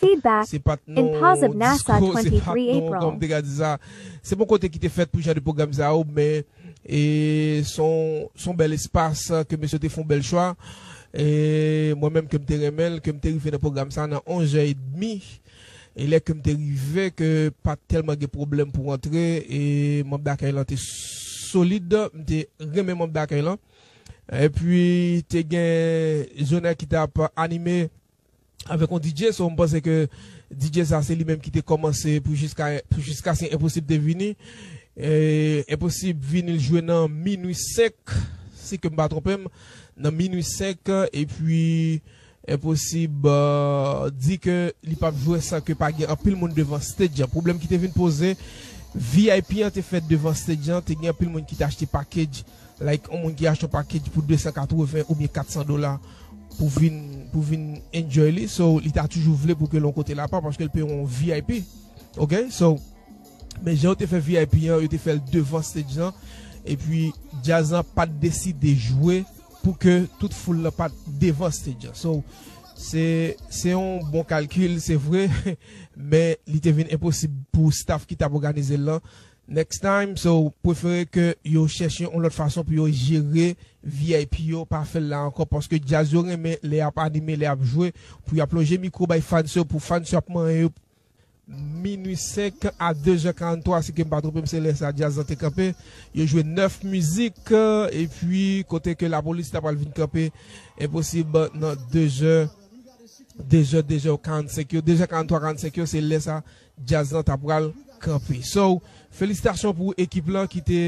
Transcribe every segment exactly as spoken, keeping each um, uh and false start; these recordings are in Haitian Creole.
Feedback. Se pa t non disko, se pa t non, kòm te ka di sa. Se bon kote ki te fèt pou jan de pwogram sa yo, men e se yon, se yon bèl espas ke mesye te fè yon bèl chwa. E mwen menm ke m te renmen l, ke m te rive nan pwogram sa nan onz è edmi. E lè ke m te rive, ke pa t tèlman gen pwoblèm pou antre, e manm dakèy lan te solid, m te renmen manm dakèy lan. Epi, te gen Jonè ki t ap anime avèk yon D J, so m panse ke D J sa se li menm ki te kòmanse pou jiska, pou jiska se Enposib te vini. E, Enposib vini l jwe nan minui senk, si ke m pa twonpe m, nan minui senk, epi Enposib, euh, di ke li p ap jwe san ke pa gen anpil moun devan stage an. Pwoblèm ki te vin poze, V I P an te fèt devan stage an, te gen anpil moun ki te achte package, like, yon moun ki achte yon package pou de san katreven oubyen kat san dola pou vin, pou vin enjoy li. So, li ta toujou vle pou ke l yon kote la pa, paske l peye yon V I P. Ok? So, men jan yo te fè V I P an, yo te fè l devan stage lan. Epi, djaz lan pa t deside jwe pou ke tout foul lan pa t devan stage lan. So, se, se yon bon kalkil, se vre, men li te vin enposib pou staff ki t ap òganize l lan. Next time, so, prefere ke yo chèche yon lòt fason pou yo jere V I P yo, pa fè l la ankò, paske djaz yo renmen lè y ap anime, lè y ap jwe, pou y ap lonje mikwo bay fans yo, pou fans yo ap manyen yo, minui senk a de zè karanntwa, si ke m pa twonpe m, se lè sa djaz lan te kanpe. Yo jwe nèf mizik, epi kote ke lapolis ta pral vin kanpe, Enposib nan de zè, de zè, de zè karannsenk yo, de zè karanntwa, karannsenk yo, se lè sa djaz lan ta pral kanpe. So, felisitasyon pou ekip lan ki te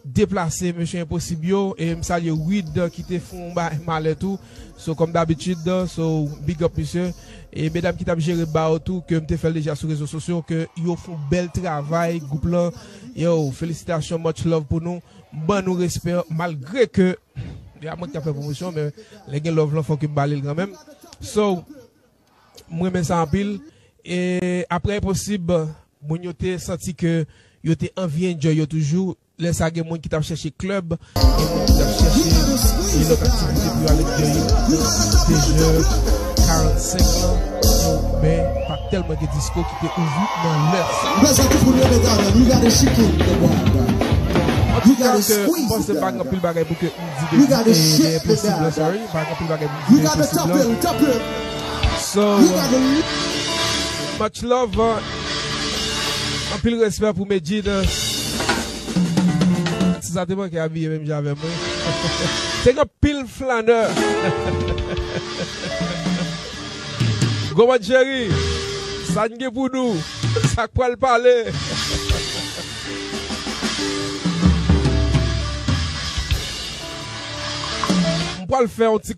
deplase mesye Enposib yo, e m salye Wid ki te fè yon ba-, malè tou. So, kòm dabitid, so, big up mesye. E medam ki t ap jere ba yo tou, ke m te fè l deja sou rezo sosyo, ke yo fè yon bèl travay, gwoup lan. Yo, felisitasyon, much love pou nou. M ban nou respè, malgre ke, ya mwen ki t ap fè pwomosyon, men lè gen love lan, fòk yo bale l kanmenm. So, m renmen sa anpil. E apre Enposib, moun yo te santi ke yo te anvi enjoy yo toujou. Lè sa gen moun ki t ap chèche klèb, gen moun ki t ap chèche yon lòt aktivite pou yo al enjoy yo. De zè karannsenk lan, men pa t tèlman gen disko ki te ouvri nan lè sa. Antouka, ke m panse pa gen anpil bagay pou ke m di de, de Enposib lan, sorry. Pa gen anpil bagay pou m di de Enposib lan. So, much love. Anpil respè pou Medjid. Si sa te manke abiye menm jan avè mwen. Te gen anpil flanè. Gwo Mandjeri, sa n gen pou nou? Sa k pral pale? M pral fè yon ti